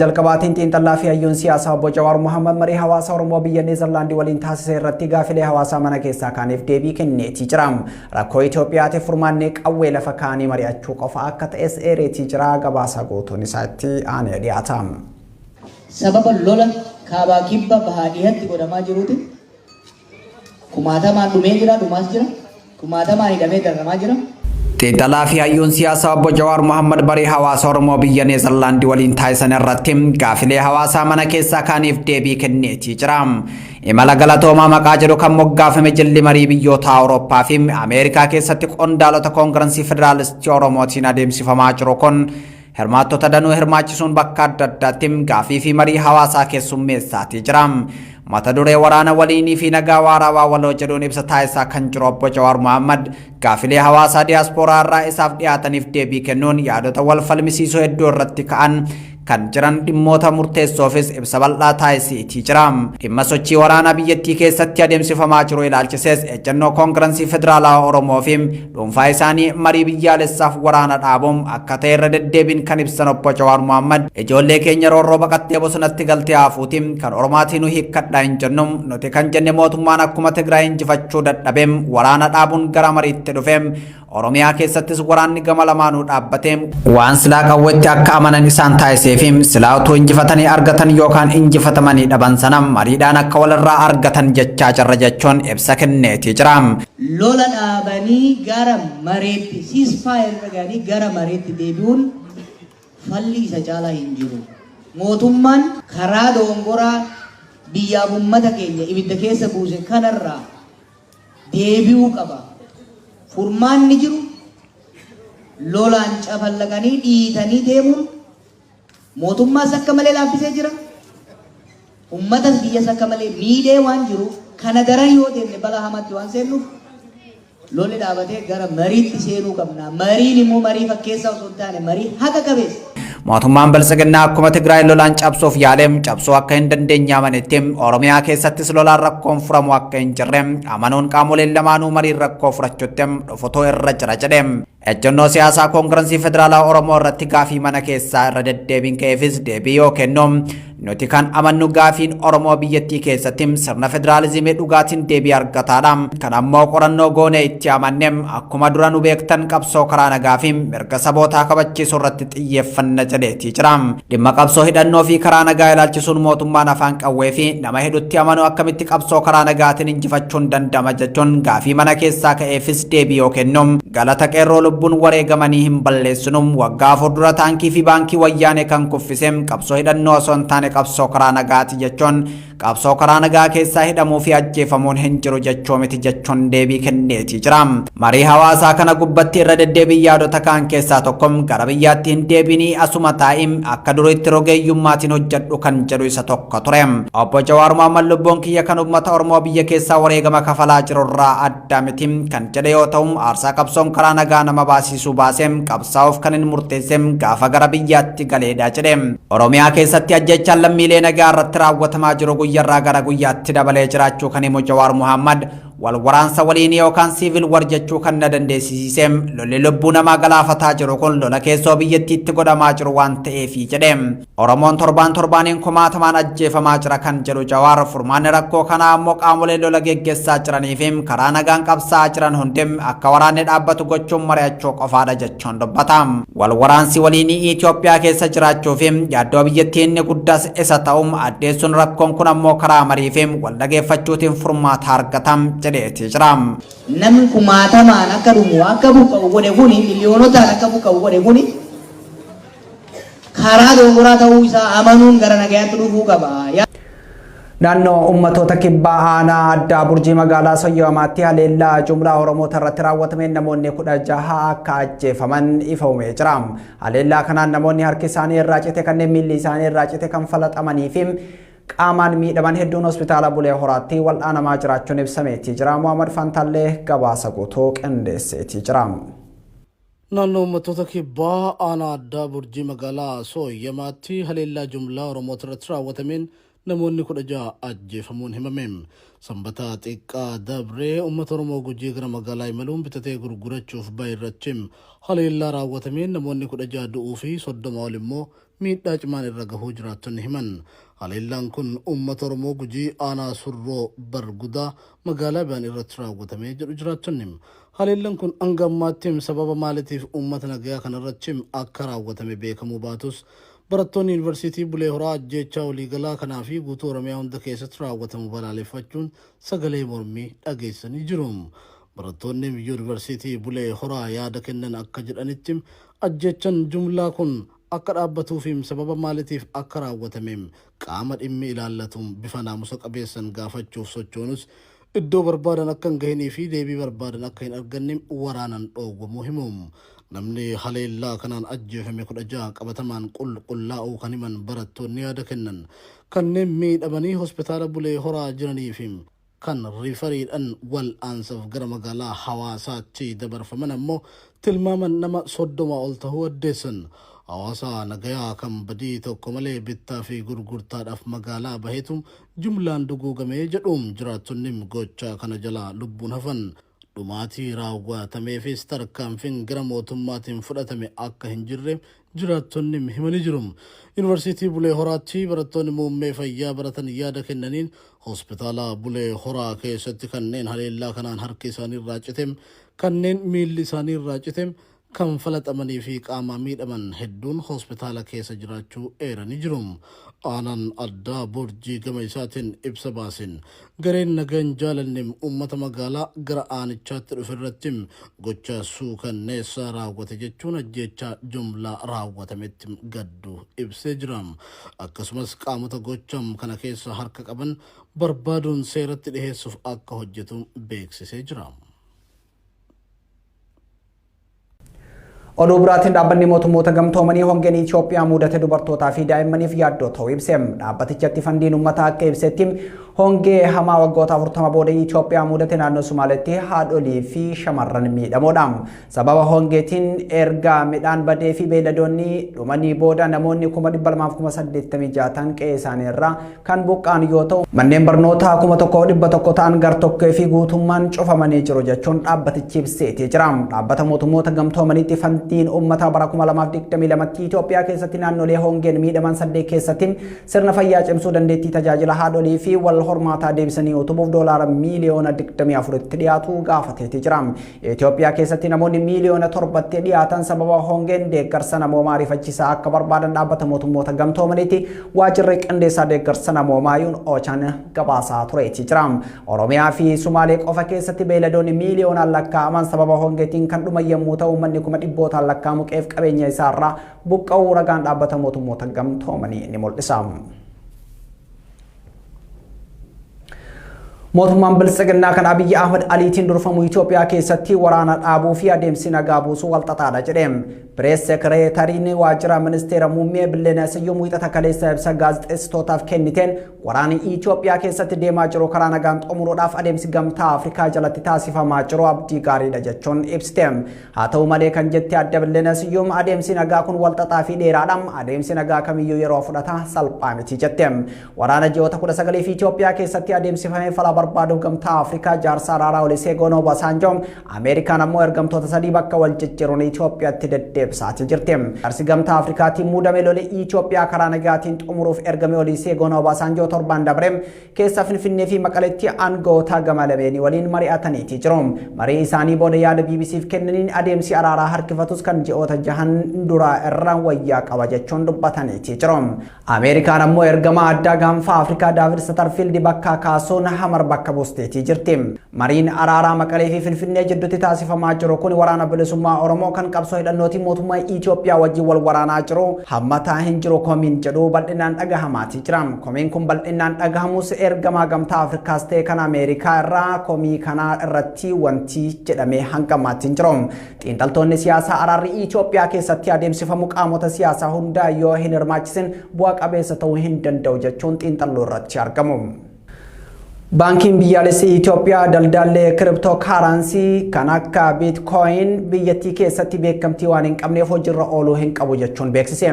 Jalqabaatiin xiinxallaa fi hayyuun siyaasaa obbo Jawaar Mohammad marii hawaasa Oromoo biyya Neezerlaandii waliin taasise irratti gaafilee hawaasaa mana keessaa kaaniif deebii kenneetii jira. Rakkoo Itoophiyaatiif furmaanni qawwee lafa kaanii mari'achuu qofa akka ta'es eereetii jira. Gabaasa guutuun isaa itti aanee dhiyaata. Sababa lola kaabaa kibba bahaa dhihatti godhamaa jiruutiin kumaatamaan dhumee jira, dhumaas jira. Kumaatamaan hidhamee dararamaa jira. Xiinxalaa fi hayyuun siyaasaa obbo Jawaar Mohammad barii hawaasa Oromoo biyya Neezerlaandii waliin taasisan irratti gaafilee hawaasaa mana keessaa kaaniif deebii kenneetii jira. Imala galatoomaa maqaa jedhu kan moggaafame jilli marii biyyoota Awurooppaa fi Ameerikaa keessatti qondaalota Koongirensii Federaalistii Oromootiin adeemsifamaa jiru kun Hirmaattota danuu hirmaachisuun bakka adda addaatti gaaffii fi marii hawaasaa keessummeessaatii jira. Mata duree waraana waliinii fi nagaa waaraawaa waloo jedhuun ibsa taasisaa kan jiru obbo Jawaar Mohammad gaafilee hawaasaa diyaaspooraa irraa isaaf dhiyaataniif deebii kennuun yaadota wal falmisiisoo hedduu irratti ka'an kan jiran dhimmoota murteessoofis ibsa bal'aa taasisiitii jira. Dhimma sochii waraanaa biyyattii keessatti adeemsifamaa jiru ilaalchisees ejjennoo Koongirensii Federaalawaa Oromoo fi dhuunfaa isaanii marii biyyaalessaaf waraana dhaabuun akka ta'e irra deddeebiin kan ibsan obbo Jawaar Mohammad ijoollee keenya roorroo baqattee bosonatti galtee haafuuti kan Oromaatii nu hiikkadhaa hin jennu nuti kan jenne mootummaan akkuma Tigraay injifachuu dadhabeem waraana dhaabuun gara mariitti dhufeem Oromiyaa keessattis waraanni gama lamaanuu dhaabbate waan silaa qawwetti akka amanan isaan taasisee fi silaa utuu injifatanii argatan yookaan injifatamanii dhaban sana mariidhaan akka walirraa argatan jechaa jirra jechuun ibsa kenneetii jira. Lola dhaabanii gara mareetti, ceasefire irra gahanii gara mareetti deebi'uun falli isa caalaa hin jiru. Mootummaan karaa dogongoraa biyyaaf ummata keenya ibidda keessa buuse kanarraa deebi'uu qaba. Furmaanni jiru lolaan cafallaqanii dhiitanii deemuun mootummaas akka malee laaffisee jira. Ummatas biyyas akka malee miidhee waan jiruuf kana daran yoo deemne balaa hamaatti waan seennuuf lolli dhaabatee gara mariitti seenuu qabna. Mariin immoo marii fakkeessaa osoo hin taane marii haqa qabeessa. Mootummaan Biltsiginnaa akkuma Tigraay lolaan cabsuuf yaale cabsuu akka hin dandeenye amanetti Oromiyaa keessattis lolaan rakkoon furamu akka hin jirre amanuun qaamoleen lamaanuu mariin rakkoo furachuutti dhufutu irra jira jedhe. Ejjennoo siyaasaa Koongirensii Federaalaa Oromoo irratti gaafii mana keessaa irra deddeebiin ka'eefis deebii yoo kennu nuti kan amannu gaafiin Oromoo biyyattii keessatti sirna federaalizimii dhugaatiin deebii argataadha. Kan ammoo qorannoo goonee itti amanne akkuma dura nu beektan qabsoo karaa nagaa fi mirga sabootaa kabachiisuu irratti xiyyeeffanna jedheetii jira. Dhimma qabsoo hidhannoo fi karaa nagaa ilaalchisuun mootummaan afaan qawwee fi nama hidhutti amanu akkamitti qabsoo karaa nagaatiin injifachuun danda'ama jechuun gaafii mana keessaa ka'eefis deebii yoo kennu galata qeerroo lubbuun wareegamanii hin balleessinu waggaa 4 dura taankii fi baankii wayyaanee kan kuffise qabsoo hidhannoo osoo hin taane qabsoo karaa nagaati jechuun qabsoo karaa nagaa keessaa hidhamuu fi ajjeefamuun hin jiru jechuu miti jechuun deebii kenneetii jira. Marii hawaasaa kana gubbatti irra deddeebiin yaadota kaan keessaa tokko gara biyyaatti hin deebiinii asuma taa'ii akka duriitti rogeeyyummaatiin hojjedhu kan jedhu isa tokko ture. Obbo Jawaar Mohammad lubbuun kiyya kan uummata Oromoo biyya keessaa wareegama kafalaa jirurraa adda miti kan jedhe yoo ta'u aarsaa qabsoon karaa nagaa nama baasisuu baasee qabsaa'uuf kan hin murteesse gaafa gara biyyaatti galeedha jedhe. Oromiyaa keessatti ajjeechaan lammiilee nagaa irratti raawwatamaa jiru guyyarraa gara guyyaatti dabalee jiraachuu kan himu Jawaar Mohammad wal waraansa waliinii yookaan siivil war jechuu kan na dandeessisiise lolli lubbuu namaa galaafataa jiru kun lola keessoo biyyattiitti godhamaa jiru waan ta'eefi jedhe. Oromoon torbaan torbaaniin kumaatamaan ajjeefamaa jira kan jedhu Jawaar furmaanni rakkoo kanaa ammoo qaamolee lola geggessaa jiranii fi karaa nagaan qabsaa'aa jiran hundi akka waraanni dhaabbatu gochuun mari'achuu qofaadha jechuun dubbata. Wal waraansi waliinii Itoophiyaa keessa jiraachuu fi yaaddoo biyyattii inni guddaas isa ta'u addeessuun rakkoon kun ammoo karaa marii fi wal dhageeffachuutiin furmaata argata jedheetii jira. Namni kumaatamaan akka dhumu akka buqqa'u godhe kuni miliyoonotaan akka buqqa'u godhe kuni karaa dogongoraa ta'uu isaa amanuun gara nagayaatti dhufuu qaba. Naannoo Ummatoota Kibbaa Aanaa Addaa Burjii Magaalaa Soyyoomaatti haleellaa jumlaa Oromoota irratti raawwatameen namoonni 16 akka ajjeefaman ifoomee jira. Haleellaa kanaan namoonni harki isaanii irraa cite kanneen miilli isaanii irraa cite kan falaxamanii fi qaamaan miidhaman hedduun hospitaala Bulee Horaatti wal'aanamaa jiraachuun ibsameetii jira. Mohaammed Fantaallee gabaasa guutuu qindeesseetii jira. Naannoo Uummattoota Kibbaa Aanaa Addaa Burjii Magaalaa Sooyyamaatti haleellaa jumlaa Oromoota irratti raawwatameen namoonni 16 ajjeefamuun himame. Sanbata xiqqaa dabree uummata Oromoo Gujii gara magaalaa imaluun bitatee gurgurachuuf bahe irratti haleellaa raawwatameen namoonni 16 du'uu fi 30 ol immoo miidhaa cimaan irra gahuu jiraattonni himan. Haleellaan kun uummata Oromoo Gujii aanaa Surroo Bargudaa magaalaa Biyaan irratti raawwatamee jedhu jiraattonni. Haleellaan kun hanga ammaatti sababa maaliitiif uummata nagayaa kanarratti akka raawwatame beekamuu baatus, barattoonni Yuunivarsiitii Bulee Horaa ajjeechaa waliigalaa kanaa fi guutuu Oromiyaa hunda keessatti raawwatamu balaaleffachuun sagalee mormii dhageessisanii jiru. Barattoonni Yuunivarsiitii Bulee Horaa yaada kennan akka jedhanitti, ajjeechan jumlaa kun akka dhaabbatuufi sababa maaliitiif akka raawwatame qaama dhimmi ilaallatuun bifa naamusa qabeessan gaafachuuf sochoonus iddoo barbaadan akka hin gahinii fi deebii barbaadan akka hin arganne waraanan dhoowwamuu himu. Namni haleellaa kanaan ajjeefame 16 qabatamaan qulqullaa'uu kan himan barattoonni yaada kennan, kanneen miidhamanii hospitaala Bulee Horaa jiranii fi kan riifariidhan wal'aansaf gara magaalaa Hawaasaatti dabarfaman ammoo tilmaaman nama 30 ol tahuu addeessan. Hawaasa nagayaa kan badii tokko malee bittaa fi gurgurtaadhaaf magaalaa bahetu jumlaan duguugame jedhu jiraattonni gocha kana jalaa lubbuun hafan. Dhumaatii raawwatameefis tarkaanfiin gara mootummaatiin fudhatame akka hin jirre jiraattonni himanii jiru. Yuunivarsiitii Bulee Horaatti barattoonni muummee fayyaa baratan yaada kennaniin, hospitaala Bulee Horaa keessatti kanneen haleellaa kanaan harki isaanii irraa cite, kanneen miilli isaanii irraa cite, kan falaxamanii fi qaamaa miidhaman hedduun hospitaala keessa jiraachuu eeranii jiru. Aanaan addaa Boorjii gama isaatiin ibsa baaseen, gareen nagaa hin jaalanne uummata magaalaa gara aanichaatti dhufe irratti gocha suukanneessaa raawwate jechuun ajjeechaa jumlaa raawwatametti gadduu ibsee jira. Akkasumas qaamota gocha kana keessa harka qaban barbaaduun seeratti dhiheessuuf akka hojjetu beeksisee jira. Oduu biraatiin, dhaabbanni mootummoota gamtoomanii hongeen Itoophiyaa mudate dubartootaa fi daa'immaniif yaaddoo ta'uu ibse. Dhaabbatichatti fandiin uummataa akka ibsetti, hongee hamaa waggoota 40 booda Itoophiyaa mudate naannoo Sumaaleetti haadholii fi shamarran miidhamoodha. Sababa hongeetiin erga midhaan badee fi beeyladoonni dhumanii booda namoonni 286,000 ta'an qe'ee isaanii irraa kan buqqa'an yoo ta'u, manneen barnootaa 1100 ta'an gartokkee fi guutummaan cufamanii jiru jechuun dhaabbatichi ibseetii jira. Dhaabbata mootummoota gamtoomaniitti fandiin uummataa bara 2022tti Itoophiyaa keessatti naannolee hongeen miidhaman saddeet keessatti sirna fayyaa cimsuu, dandeettii tajaajila haadholii fi wal hormaataa deebisanii utubuuf doolaara miiliyoona 24tti dhiyaatu gaafateeti jira. Itoophiyaa keessatti namoonni miiliyoona 7tti dhiyaatan sababa hongeen deeggarsa namoomaa ariifachiisaa akka barbaadan dhaabbata mootummoota gamtoomaniitti waajjirri qindeessaa deeggarsa namoomaa UN OCHAn gabaasaa tureeti jira. Oromiyaa fi Sumaalee qofa keessatti beeyladoonni miiliyoonaan lakkaa'aman sababa hongeetiin kan dhuman yommuu ta'u, uummanni kuma dhibbootaan lakkaa'amu qe'eef qabeenya isaarraa buqqa'uu ragaan dhaabbata mootummoota gamtoomanii ni mul'isa. Mootummaan Biltsiginnaa kan Abiyyi Ahmad Aliitiin durfamu Itoophiyaa keessatti waraana dhaabuu fi adeemsi nagaa buusuu walxaxaadha jedhe. Press Secretaryn waajjira ministeera muummee Billeenaa Siyyum wiixata kaleessa ibsa gaazexeessitootaaf kenniteen, waraanni Itoophiyaa keessatti deemaa jiru karaa nagaan xumuruudhaaf adeemsi Gamtaa Afrikaa jalatti taasifamaa jiru abdii gaariidha jechuun ibsite. Haa ta'u malee, kan jette adda Billeenaa Siyyum, adeemsi nagaa kun walxaxaa fi dheeraadha. Adeemsi nagaa kamiyyuu yeroo fudhata, salphaa miti jette. Waraana ji'oota 19 fi Itoophiyaa keessatti adeemsifamee fala barbaaduuf Gamtaa Afrikaa jaarsa araaraa Olusegun Obasanjo, Ameerikaan ammoo ergamtoota sadii bakka wal jijjiiruun Itoophiyaatti deddeebisaa jirti. Jaarsi Gamtaa Afrikaatiin muudame lole Itoophiyaa karaa nagaatiin xumuruuf ergame Olusegun Obasanjo torban dabre keessa Finfinnee fi Maqaletti aangawoota gama lameenii waliin mari'ataniiti jiru. Marii isaanii booda yaada BBCf kennaniin, adeemsi araaraa harkifatus kan ji'oota 6n duraa irra wayyaa qaba jechuun dubbataniiti jiru. Ameerikaan ammoo ergama addaa gaanfa Afrikaa Daavid Satarfiild bakka kaasuun Hamar bakka buusteetii jirti. Mariin araaraa Maqalee fi Finfinnee jidduutti taasifamaa jiru kun Waraana Bilisummaa Oromoo kan qabsoo hidhannootiin mootummaa Itoophiyaa wajjin wal waraanaa jiru hammataa hin jiru komiin jedhu bal'inaan dhagahamaatii jira. Komiin kun bal'inaan dhagahamus ergamaa Gamtaa Afrikaas ta'e kan Ameerikaa irraa komii kanaa irratti wanti jedhamee hanga ammaatti hin jiru. Xiinxaltoonni siyaasaa araarri Itoophiyaa keessatti adeemsifamu qaamota siyaasaa hundaa yoo hin hirmaachisin bu'a qabeessa ta'uu hin danda'u jechuun xiinxalluu irratti argamu. Baankiin biyyaalessi Itoophiyaa daldalli kiriptoo kaaraansii kan akka biitkooyin biyyattii keessatti beekamtii waan hin qabneef hojiirra ooluu hin qabu jechuun beeksise.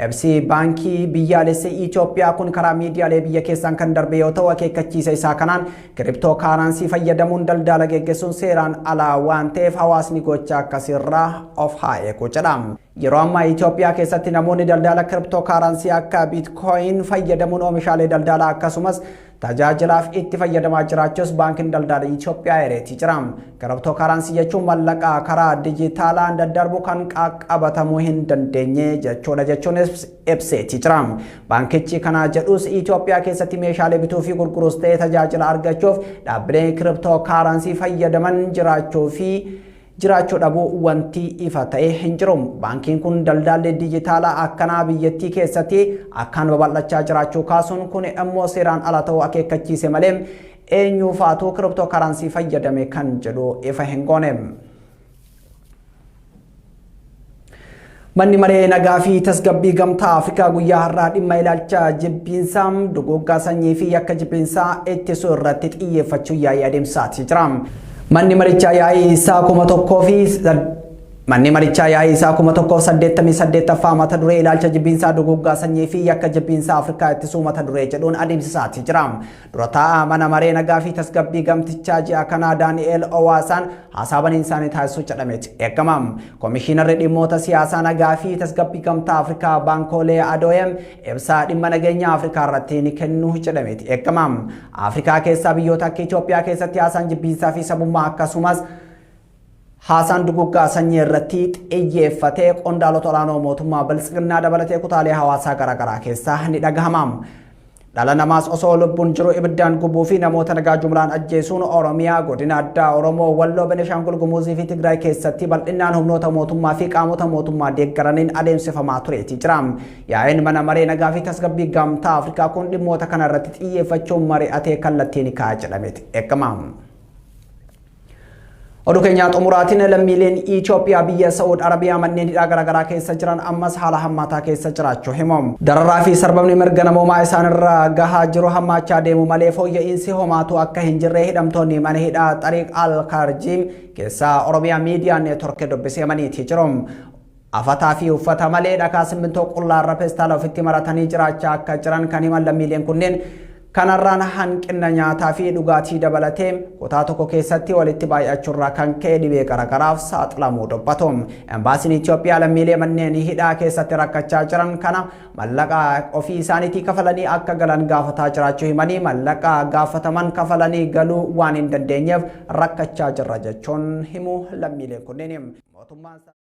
Ibsi baankii biyyaalessi Itoophiyaa kun karaa miidiyaalee biyya keessaan kan darbe yoo ta'u, akeekkachiisa isaa kanaan kiriptoo kaaraansii fayyadamuun daldala geggeessuun seeraan alaa waan ta'eef hawaasni gocha akkasiirraa of haa eegu jedha. Yeroo ammaa Itoophiyaa keessatti namoonni daldala kiriptoo kaaraansii akka biitkooyin fayyadamuun oomishaalee daldalaa akkasumas tajaajilaaf itti fayyadamaa jiraachuus baankiin daldala Itoophiyaa eereetii jira. Kiriptoo kaaraansii jechuun mallaqa karaa dijitaalaan daddarbu kan qaqqabatamuu hin dandeenye jechuudha jechuun ibseetii jira. Baankichi kana jedhus Itoophiyaa keessatti meeshaalee bituu fi gurguruus ta'ee tajaajila argachuuf dhaabbileen kiriptoo kaaraansii fayyadaman jiraachuu fi jiraachuu dhabuu wanti ifa ta'e hin jiru. Baankiin kun daldalli dijitaalaa akkanaa biyyattii keessatti akkaan babal'achaa jiraachuu kaasuun kun immoo seeraan ala ta'uu akeekkachiise malee eenyuufaatu kiriptoo kaaraansii fayyadame kan jedhu ifa hin goone. Manni maree nagaa fi tasgabbii gamtaa Afrikaa guyyaa har'aa dhimma ilaalcha jibbiinsaa, duguuggaa sanyii fi yakka jibbiinsaa ittisuu irratti xiyyeeffachuun yaa'ii adeemsisaa jira. Manni marichaa yaa'ii isaa 1000 Manni marichaa yaa'ii isaa 1088ffaa mata duree ilaalcha jibbiinsaa, duguuggaa sanyii fi yakka jibbiinsaa Afrikaa ittisuu mata duree jedhuun adeemsisaatii jira. Dura taa'aa mana maree nagaa fi tasgabbii gamtichaa ji'a kanaa Daani'eel Owaasaan haasaa baniinsaanii taasisuu jedhameeti eegama. Komishiinarri dhimmoota siyaasaa nagaa fi tasgabbii gamtaa Afrikaa Baankoolee Adooyem ibsaa dhimma nageenya Afrikaa irratti ni kennu jedhameeti eegama. Afrikaa keessaa biyyoota akka Itoophiyaa keessatti haasaan jibbiinsaa fi sabummaa akkasumas haasaan duguggaa sanyii irratti xiyyeeffatee qondaalota olaanoo mootummaa biltsiginnaa dabalatee kutaalee hawaasaa garaagaraa keessaa ni dhagahama. Dhala namaas osoo lubbuun jiru ibiddaan gubuu fi namoota nagaa jumlaan ajjeesuun Oromiyaa, godina addaa Oromoo, Walloo, Benishaangul Gumuzii fi Tigraay keessatti bal'inaan humnoota mootummaa fi qaamota mootummaa deeggaraniin adeemsifamaa tureeti jira. Yaa'iin mana maree nagaa fi tasgabbii gamtaa Afrikaa kun dhimmoota kana irratti xiyyeeffachuun mari'atee kallattiin kaa'a jedhameeti eegama. Oduu keenyaa xumuraatiin lammiileen Itoophiyaa biyya Saa'ud Arabiyaa manneen hidhaa garaagaraa keessa jiran ammas haala hammaataa keessa jiraachuu himu. Dararaa fi sarbamni mirga namoomaa isaanirra gahaa jiru hammaachaa deemu malee fooyya'insi homaatu akka hin jirre hidhamtoonni mana hidhaa Xariiq Al-Karjiim keessaa Oromiyaa Miidiyaa Neetwork dubbisee himaniitii jiru. Afataa fi uffata malee dhakaa simmintoo qullaarra peestaala ofitti maratanii jiraachaa akka jiran kan himan lammiileen kunneen, kanarraan hanqina nyaataa fi dhugaatii dabalatee kutaa tokko keessatti walitti baay'achuurraa kan ka'e dhibee garaagaraaf saaxilamuu dubbatu. Embaasiin Itoophiyaa lammiilee manneen hidhaa keessatti rakkachaa jiran kana mallaqa ofii isaaniitii kafalanii akka galan gaafataa jiraachuu himanii, mallaqa gaafataman kafalanii galuu waan hin dandeenyeef rakkachaa jirra jechuun himu lammiileen kunneen. Mootummaan